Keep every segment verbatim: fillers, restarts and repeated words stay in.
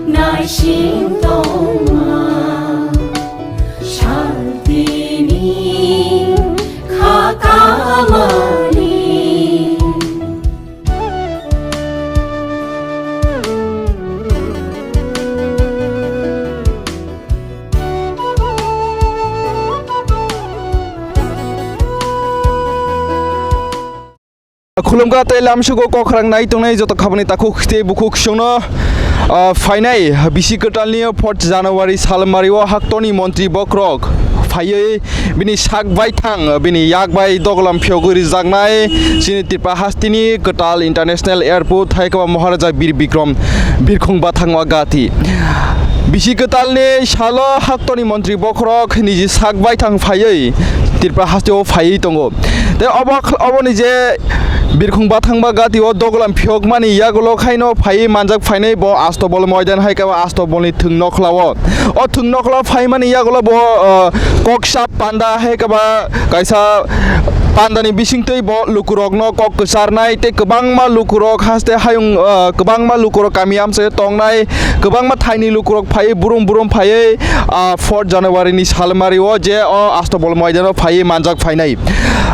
Naising tongma santini kha kamani. Khulumkha tei lamsugo kokrang nai tongnai joto khabani takhuk tei bukhuk chwngno, ah, phainai bisi kwtalni fourth January salmario haktoni montri bokhorok phaiwi bini sak baithang bini yak bai doglam phiyogwi rijaknai chini Tripura hasteni kwtal International Airport hai khe ba Maharaja Bir Bikram birkhung bathangma gati. Bisi kwtalni salo haktoni montri bokhorok niji sak baithang phaiwi Tripura hasteo phaiwi tongo. Tei obo, oboni je birkhung bathangma gati o doglam phiyokmani yagulo khaino phaiwi manjak phainai bo Astobol moidan hai khe ba Astobolni thwng nokhlao. O thwng nokhlao phaimani yagulo bo, uh, kok sap panda hai khe ba kaisa pandani bisingtwi bo lukurokno kok kwcharnai tei kwbangma lukurok haste hayung, ah, kwbangma lukurok kami amchaio tongnai, kwbangma thaini lukurok phaiwi burum burum phaiwi, ah, fourth January ni salmario je o Astobol moidano phaiwi manjak phainai.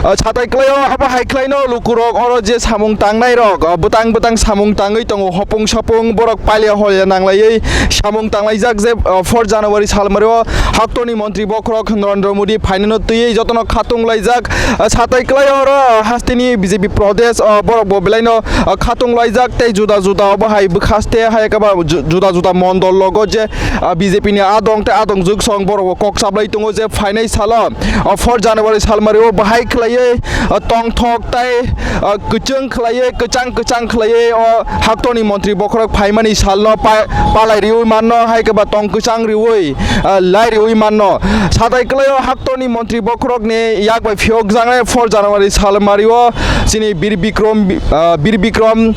Ah, satai kwlaio abo hai khlaino lukurok oro je samung tangnairok, ah, bwtang bwtang samung tangwi tongo, hopung sapung borok palia holia nanglaiwi samung tanglaijak je, ah, fourth January salmario haktoni montri bokhorok Narendra Modi phainano twiwi jotono khatung laijak. Ah, satai kwlai oro hasteni B J P Pradesh, ah, borok bo belaino, ah, khatung laijak tei juda juda obo hai bwkhaste hai khe ba ju-, juda juda mondol logo je, ah, B J P ni adong tei adong jugsong borok bo kok chaplai tongo je phainai salo, ah, fourth January salmario bahai khlaiwi, ah, tongthok tei, ah, kwchwng khlaiwi, kwchang kwchang khlaiwi o haktoni montri bokhorok phaimani salno pa-, palai riwi manno, hai khe ba tong kwchang riwi, ah, lai riwi manno. Satai kwlaio haktoni montri bokhorokni yak bai phiyokjaknai fourth January salmario chini Bir Bikram, ah, Bir Bikram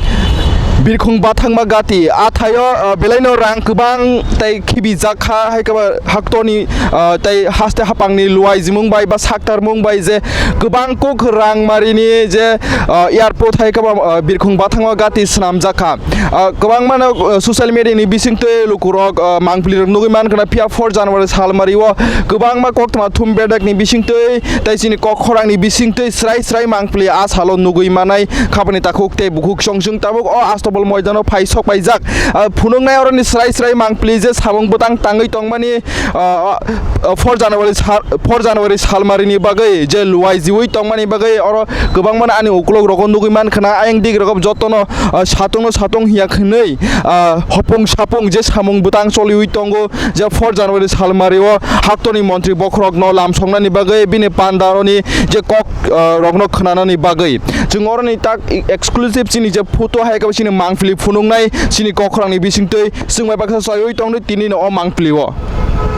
birkhung bathangma gati. A thaio, ah, belaino rang kwbang tei khibi jakha, hai khe ba haktoni, ah, tei haste hapangni luaijimung bai ba saktarmung bai je kwbang kok rang marini je, ah, airport hai khe ba, ah, birkhung bathangma gati swnamjak kha. Ah, kwbangmano, ah, social media ni bisingtwi lukurok, ah, mangpili rok nugwi mankha na, phiya fourth January salmario kwbangma koktwma thum bedek ni bisingtwi tei chini kok khorang ni bisingtwi srai srai mangpili a salo nugwi manai khabani takhuk tei bukhuk chwng chwng tabuk o Astobol moidano phai sok paijak. Ah, phunuknai oroni srai srai mangpili je samung bwtang tangwi tongmani, ah, ah, fourth January sal, fourth January salmarini bagwi je luai jiwi tongmani bagwi oro kwbangmano ani ukulok rogo nugwi mankha na, ayang dik rogo jotono, ah, satungno satung hiya khnwi, ah, hopung sapung je samung bwtang choliwi tongo je fourth January salmario haktoni montri bokhorokno lamsoknani bagwi bini pandaroni je kok, ah, rokno khwnanani bagwi. Chwng oroni tak exclusive chini je photo hai khe chini mangpili phunuknai chini kokrangni bisingtwi chwng bai baksa chaiwi tongdi tini no o mangpili o.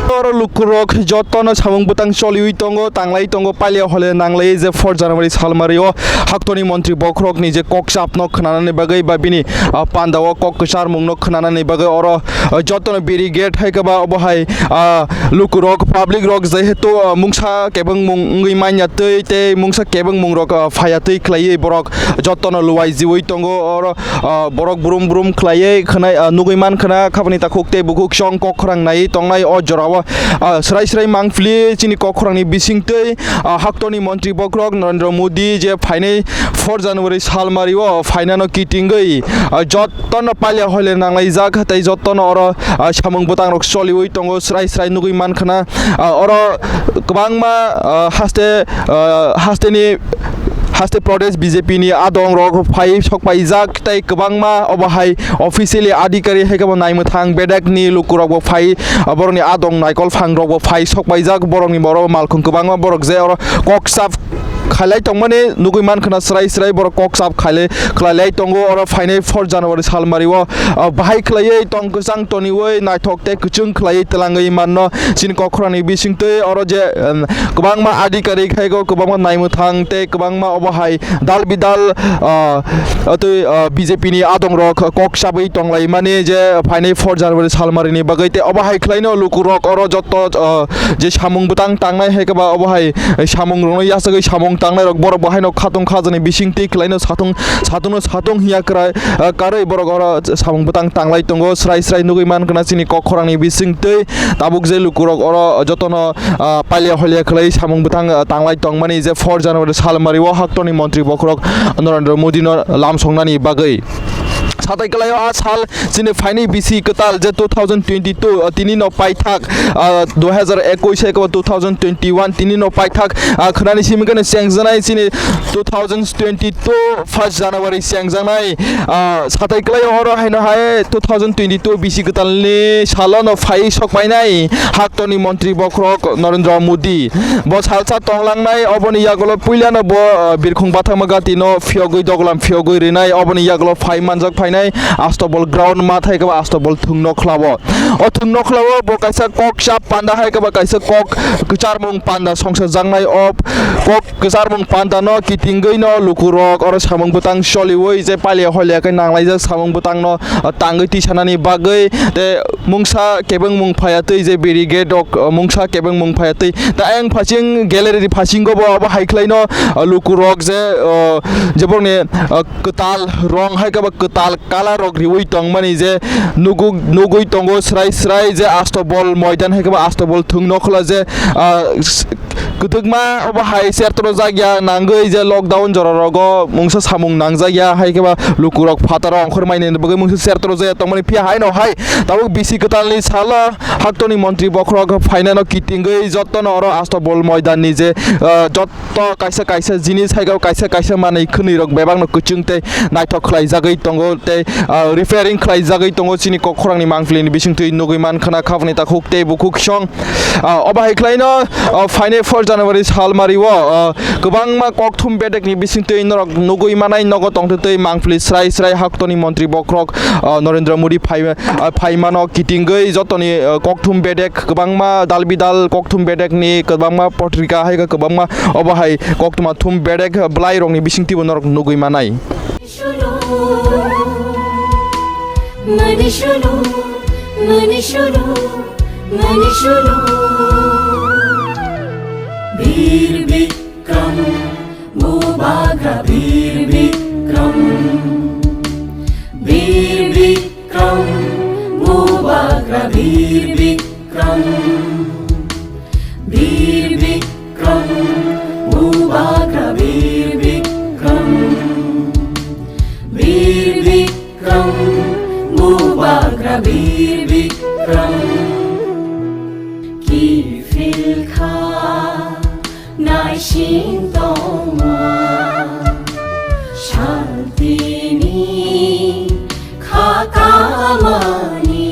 Oro lukurok jotono samung bwtang choliwi tongo, tanglai tongo, palia hole nanglai je fourth January salmario haktoni montri bokhorokni je kok chapno khwnanani bagwi ba bini, ah, pandao kok kwcharmungno khwnanani bagwi oro, ah, jotono barricade hai khe ba obo hai, ah, lukurok, public rok jehetu, ah, mungsa kebengmung wngwi manya twi tei mungsa kebengmung rok, ah, phaya twi khlaiwi borok jotono luai jiwi tongo. Oro, ah, borok brum brum khlaiwi khwnai, ah, nugwi mankha na khabani takhuk tei bukhuk chwng kok khorang naiwi tongnai o jorao, ah, srai srai mangpili chini kok khorangni bisingtwi, ah, haktoni montri bokhorok Narendra Modi je phainai fourth January salmario phainano kitingwi, ah, jot tono palia hoile nanglaijak tei jotono oro, ah, samung bwtang rok choliwi tongo, srai srai nugwi mankha na. Ah, oro kwbangma, ah, haste, ah, hasteni, haste Pradesh B J P ni adong rok phai sok paijak tei kwbangma obo hai officially adhikari hai khe bo naimwthang bedek ni lukurok bo phai, ah, borokni adong naikol phang rok bo phai sok paijak, borokni borok malkhung kwbangma borok je oro kok sap khailai tongmani nugwi mankha na, srai srai borok kok sap khailai, khlailai tongo. Oro phainai fourth January salmario, ah, bahai khlaiwi tong kwchang toniwi naithok tei kwchwng khlaiwi twlangwi manno chini kokrani bisingtwi. Oro je, em, kwbangma adhikari khai go, kwbangma naimwthang tei kwbangma obo hai dal bidal, ah, tei, ah, B J P ni adong rok kok sabwi tonglaimani je phainai fourth January salmarini bagwi, tei obo hai khlaino lukurok oro jotto, ah, je samung bwtang tangnai hai khe ba obo hai samung rokno yachagwi samung tangnai rok borok bo haino khatung khajani bising twi kwlaino satung, satungno satung hiya kwrai, ah, karwi borok oro samung bwtang tanglai tongo. Srai srai nugwi mankha chini kok khorangni bising twi tabuk je lukurok oro jotono, ah, palia holia kwlai samung bwtang, ah, tanglai tongmani je four January salmari o haktorni montri bokhorok Narendra Modi no lamsongnani bagwi. Satai kwlaio a sal chini phaini bisi kwtal je two thousand twenty-two, ah, tini no paithak, ah, dui hazar ekush hai khe two thousand twenty-one tini no paithak, ah, khwnani simi gano chengjanai chini two thousand twenty-two first January chengjanai, ah, satai kwlaio oro haino hai two thousand twenty-two bisi kwtalni salo no phai sok painai haktorni montri bokhorok Narendra Modi. Bo salsa tonglangnai, oboni yagulo puilano bo, ah, birkhung bathakma gati no phiyogwi doglam phiyogwi rinai, oboni yagulo phai manjak phainai Astobol ground ma thai khe ba Astobol thwngno khlao. O thwngno khlao bo kaisa kok chap panda hai khe ba kaisa kok kwcharmung panda songsa jaknai. O kok kwcharmung panda no kitingwi no lukurok oro samung bwtang choliwi je palia holia khe nanglaijak samung bwtang no, ah, tangwi tisanani bagwi te mungsa kebengmung phaya twi je barricade rok, ah, mungsa kebengmung phaya twi ta ayang phasing gallery phasingo bo abo hai khlaino, ah, lukurok je, ah, je borokni, ah, kwtal rong hai khe ba kwtal colour rok riwi tongmani je nugu-, nugwi tongo srai srai je Astobol moidan hai khe ba Astobol thwngno khwla je, ah, s-, kwthwkma obo hai chertro jakya nangwi je lockdown jora rogo mungsa samung nangjak ya hai khe ba lukurok phataro ongkhor maini bagwi mungsa chertro jaya tongmani phiya haino hai tabuk bisi kwtalni salo haktorni montri bokhorok phainano kitingwi jotono oro Astobol moidanni je, ah, jot- to kaisa kaisa jinis hai khe kaisa kaisa manwi khwnwi rok bebak no kwchwng tei naithok khlai jagwi tongo tei, ah, repairing khlai jagwi tongo chini kok khorangni mangpili ni bisingtwi nugwi man khna khaboni takhuk tei bukhuk song. Ah, obo hai khlaino, ah, phainai four January salmari o, ah, kwbangma kokthum bedek ni bisingtwi norok nugwi manai nogo tongtwtwi mangpili srai srai haktorni montri bokhorok, ah, Narendra Modi phai, ah, phaimano kitingwi jotoni, ah, kokthum bedek kwbangma dal bidal kokthum bedek ni kwbangma potrika hai khe kwbangma obo hai koktwma thum bedek bwlai rokni bisingtwi bo norok nugwi manai. Mani shunu, mani shunu, mani shunu. Bir Bikram, Bubagra Bir Bikram, Bir Bikram, Bubagra Bir Bikram, Bir Bikram, Bubagra Bir Bikram, Bir Bikram, Bubagra Bir Bikram. Kiphil kha naising tongma, santini kha kamani.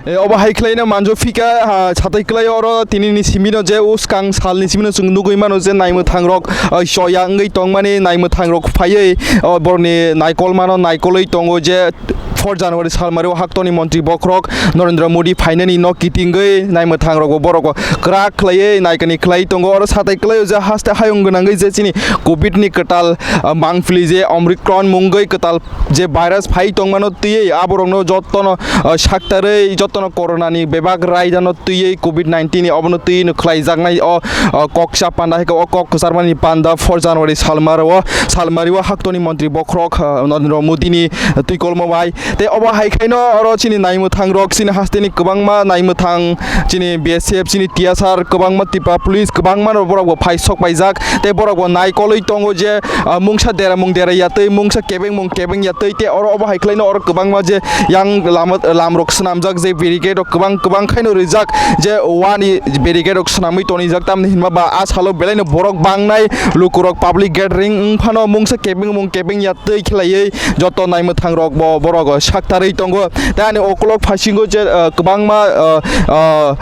E, obo hai khlaina manjo phika, ha, satai kwlai oro tinini simino je uskang salni simino chwng nugwi mano je naimwthang rok, ah, choya wngwi tongmani, naimwthang rok phaiwi, oh, borokni naikol mano naikolwi tongo je four January salmari o haktorni montri bokhorok Narendra Modi phainani no kitingwi naimwthang rokbo borokbo kwrak khlaiwi naikani khlai tongo. Oro satai kwlaio je haste hayung gwnangwi je chini covid ni kwtal, ah, mangpili je Omicron mungwi kwtal je virus phai tongmano twiwi aborokno jottono, ah, saktarwi jottono corona ni bebak raidano twiwi covid nineteen ni obono twiwi no khlaijaknai o, ah, kok cha panda hai khe o kok kwcharmani panda four January salmaro, salmari o haktorni montri bokhorok, ah, Narendra Modi ni twikolmo bai. Tei obo hai khaino oro chini naimwthang rok, chini hasteni kwbangma naimwthang, chini B S F, chini T S R, kwbangma Tripura Police, kwbangma no borok bo phai sok paijak. Tei borok bo naikolwi tongo je, ah, mungsa deramung dera ya tei mungsa kebengmung kebeng ya tei, tei oro obo hai khlaino oro kwbangma je yang lama, lam rok swnamjak je barricade rok kwbang kwbang khaino rijak je wani barricade rok swnamwi tonijak, tamni hinma ba a salo belaino borok bangnai lukurok public gathering wng phano mungsa kebengmung kebeng ya tei khlaiwi joto naimwthang rok bo borok saktarwi tongo. Tei ani ukulok phasingo je, ah, kwbangma, ah, ah,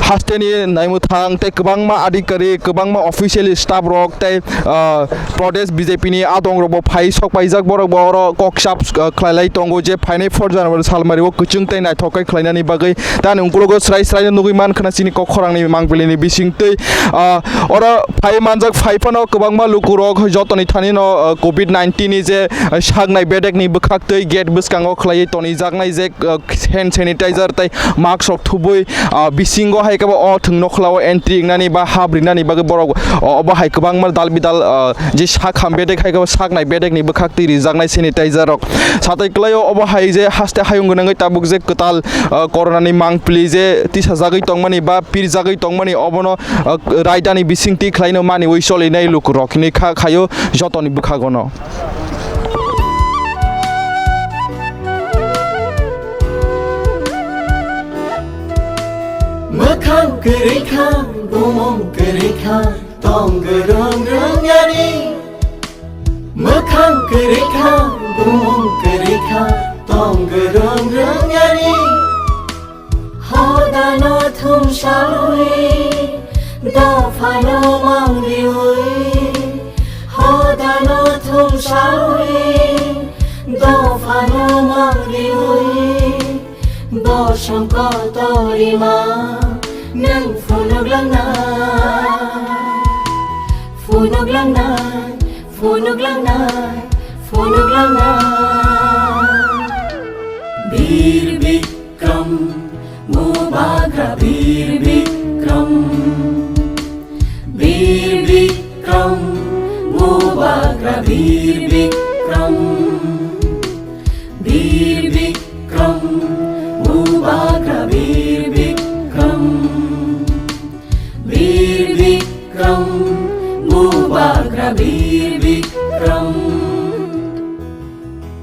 hasteni naimwthang tei kwbangma adhikari, kwbangma official staff rok tei, ah, Pradesh B J P ni adong rok bo phai sok paijak, borok bo oro kok sap, ah, khlai lai tongo je phainai four January salmari o kwchwng tei naithok khe khlainani bagwi. Tei ani ukulogo srai srai no nugwi man khna chini kok khorang ni mangpili ni bising twi, ah, oro phai manjak phai phano kwbangma luku rok jotoni thani no, ah, covid nineteen ni je, ah, saknai bedek ni bwkhak twi gate bwskango khlaiwi tonijaknai je, ah, hand sanitizer tei mask rok thubui, ah, bisingo hai khe bo o thwng nokhlao entry wngnani ba hap rinani bagwi borok o-, obo hai kwbangma dal bidal, ah, je sak ham bedek hai khe bo saknai bedek ni bwkhak twi rijaknai sanitizer rok. Satai kwlaio obo hai je haste hayung gwnangwi tabuk je kwtal, ah, corona ni mangpili je tisajagwi tongmani ba pirjagwi tongmani obono, ah, raidani bising twi khlaino maniwi cholinai luku rok hinwi kha khaio jotoni bwkhagono. Mwkhang kwrwi kha, bumung kwrwi kha, tong gwrwng rwng yani. Mwkhang kwrwi kha, bumung kwrwi kha, tong gwrwng rwng yani. Hodano thumsawi, dophano mangriwi. Hodano thumsawi, dophano mangriwi. Bosong kotorima, nwng phunuklangnai, phunuklangnai, phunuklangnai, phunuklangnai. Bir Bikram, Bubagra Bir Bikram. Bir Bikram, Bubagra Bir Bikram. Bir Bikram, Bubagra Bir Bikram. Bir Bikram, Bubagra Bir